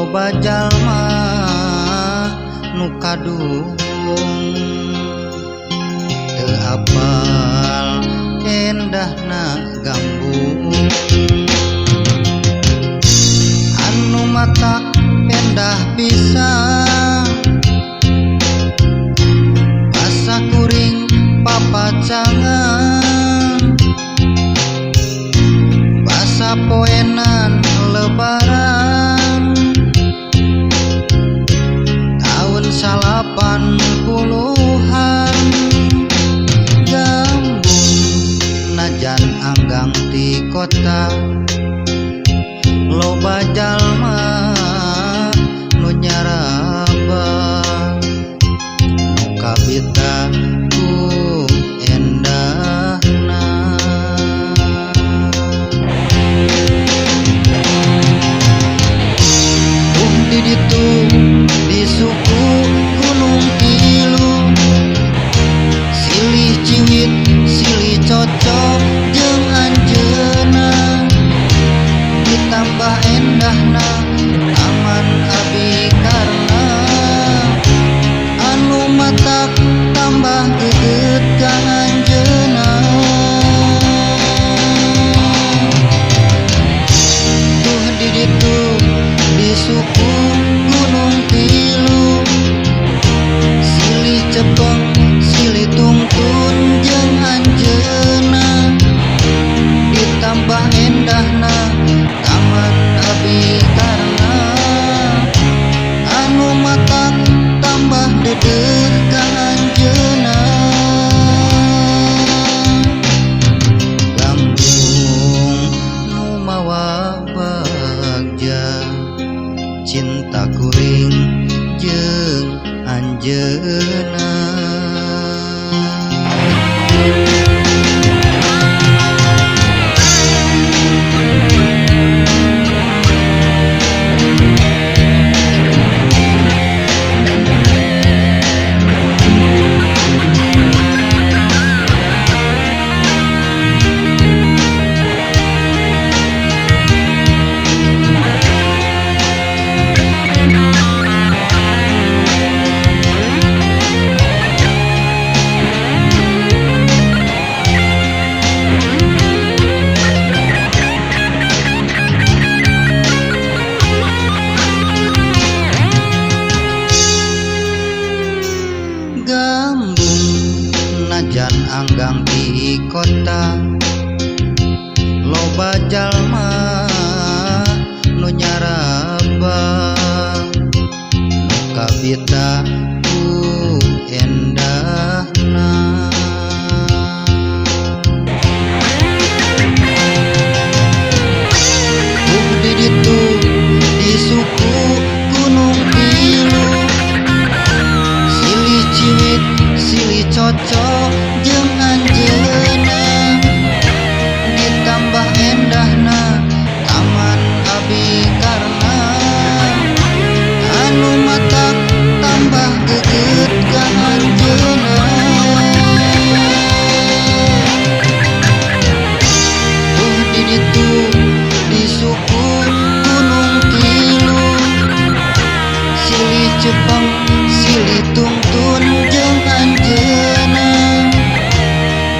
Loba jalma nu kadung teu apal endahna gambung. Anu matak endah pisan basa kuring papacangan, basa poenan lebaran tahun 80-an. Gambung najan anggang ti kota, loba jalma nu nyaraba nu kabita ku endahna. Tuh di ditu di suku Gunung Tilu, silih ciwit silih cocok jeung anjeunna, ditambah endahna Taman Abi Karna. Anu matak tambah geget ka anjeunna. Tuh di ditu di suku Gunung Tilu, silih cepeng silih tungtun jeung anjeunna, ditambah endahna Taman Abi Karna. Anu matak tambah dedeh ka anjeunna. Gambung nu mawa bagja cinta kuring jeung anjeunna. Gambung najan anggang di kota, loba jalma nu nyaraba nu kabita ku endahna. Tuh di ditu di suku Gunung Tilu, silih ciwit silih cocok jeung anjeunna, ditambah endahna Taman Abi Karna. Anu matak tambah geget ka anjeunna. Tuh di ditu di suku Gunung Tilu, silih cepeng silih tungtun jeung anjeunna,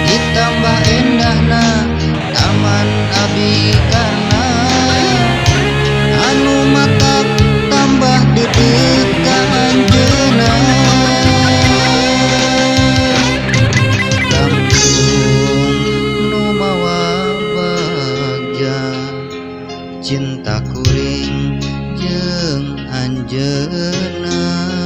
ditambah endahna Taman Abi Karna. Anu matak tambah dedeh ka anjeunna. Gambung nu mawa bagja cinta kuring jeung anjeunna.